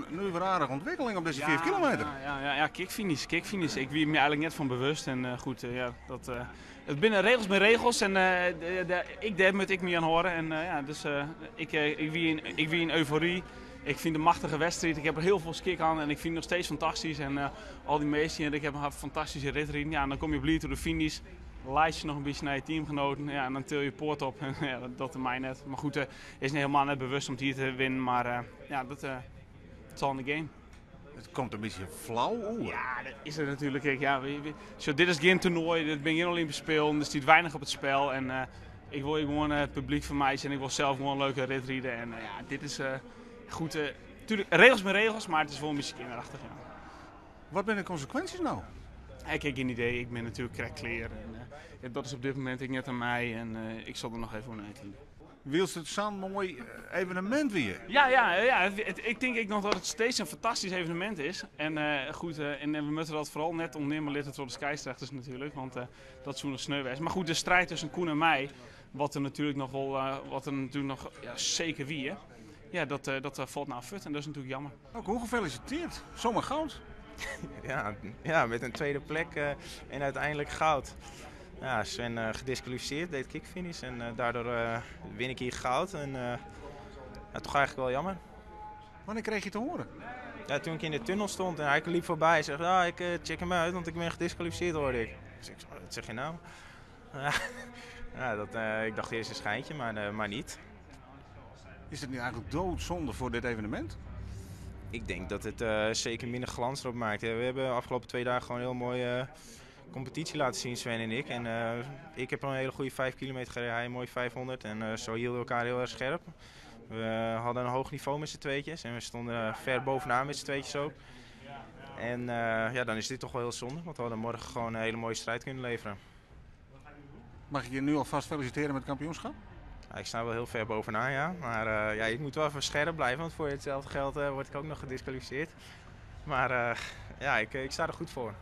Nuveraardige ûntwikkeling op dizze 5 kilometer. Ja, kickfinish, kickfinish. Ik wie my eigenlik net fan bewust. En goed, ja, dat, it binne regels mei regels en ik, dêr moat ik my oan hâlde. En ja, dus ik wie yn eufory. Ik fyn it in machtige wedstriid. Ik ha der hiel folle skik oan en ik fyn it noch steeds fantastysk. En al dy minsken, ik ha in fantastyske rit riden. Ja, en dan komme je bliid oer de finish. Laitsje noch in bytsje nei je teamgenoaten. Ja, en dan til je poat op. En ja, dat docht er my net. Mar goed, is net hielendal net bewust om it hier te winnen. Mar ja, dat it's all in the game. It komt in bytsje flau oer. Ja, dat is it natuerlik ek. Ja, sjoch, dit is gjin toernoai, dit binne gjin Olympyske Spelen, der stiet weinich op it spel. En ik wol hjir gewoan it publyk fermeitsje en ik wol sels gewoan in leuke rit ride. En ja, dit is goed. Tuurlijk, regels binne regels, mar it is wol in bytsje kinderachtich. Ja. Wat binne de konsekwinsjes no? Ik ha gjin idee, ik bin natuerlik krekt klear. En dat is op dit momint ek net oan my en ik sil der noch even oer neitinke. Wylst it sa'n moai evenemint wie. Ja. Ik tink ek noch dat it steeds in fantastysk evenemint is. En goed, en we moatte dat foaral net ûntnimme litte troch de skeidsrechters natuerlik, want dat soe noch sneu wêze. Mar goed, de striid tusken Koen en my, wat der natuerlik noch wol, wat der natuerlik noch, ja, seker wie, ja, dat falt no fuort en dat is natuerlik jammer. No, Koen, gefelisitearre. Samar goud. Ja, met een tweede plek en uiteindelijk goud. Ja, Sven gediskwalificeerd, deed kickfinish en daardoor win ik hier goud. En ja, toch eigenlijk wel jammer. Wannear krigen je te hearren? Ja, toen ik in de tunnel stond en hij liep voorbij, zegt, ah, ik check hem uit, want ik ben gediskwalificeerd, hoorde ik. Dus ik zei, wat zeg je nou? Ja, ik dacht eerst een schijntje, maar niet. Is het nu eigenlijk doodzonde voor dit evenement? Ik denk dat het zeker minder glans erop maakt. We hebben de afgelopen 2 dagen gewoon een heel mooie competitie laten zien, Sven en ik. En ik heb een hele goede 5 kilometer gereden, hij een mooie 500. En zo hielden we elkaar heel erg scherp. We hadden een hoog niveau met z'n tweetjes en we stonden ver bovenaan met z'n tweetjes ook. En dan is dit toch wel heel zonde, want we hadden morgen gewoon een hele mooie strijd kunnen leveren. Mag ik je nu alvast feliciteren met het kampioenschap? Ja, ik sta wel heel ver bovenaan, ja. Maar ik moet wel even scherp blijven, want voor hetzelfde geld word ik ook nog gediskwalificeerd. Maar ik sta er goed voor.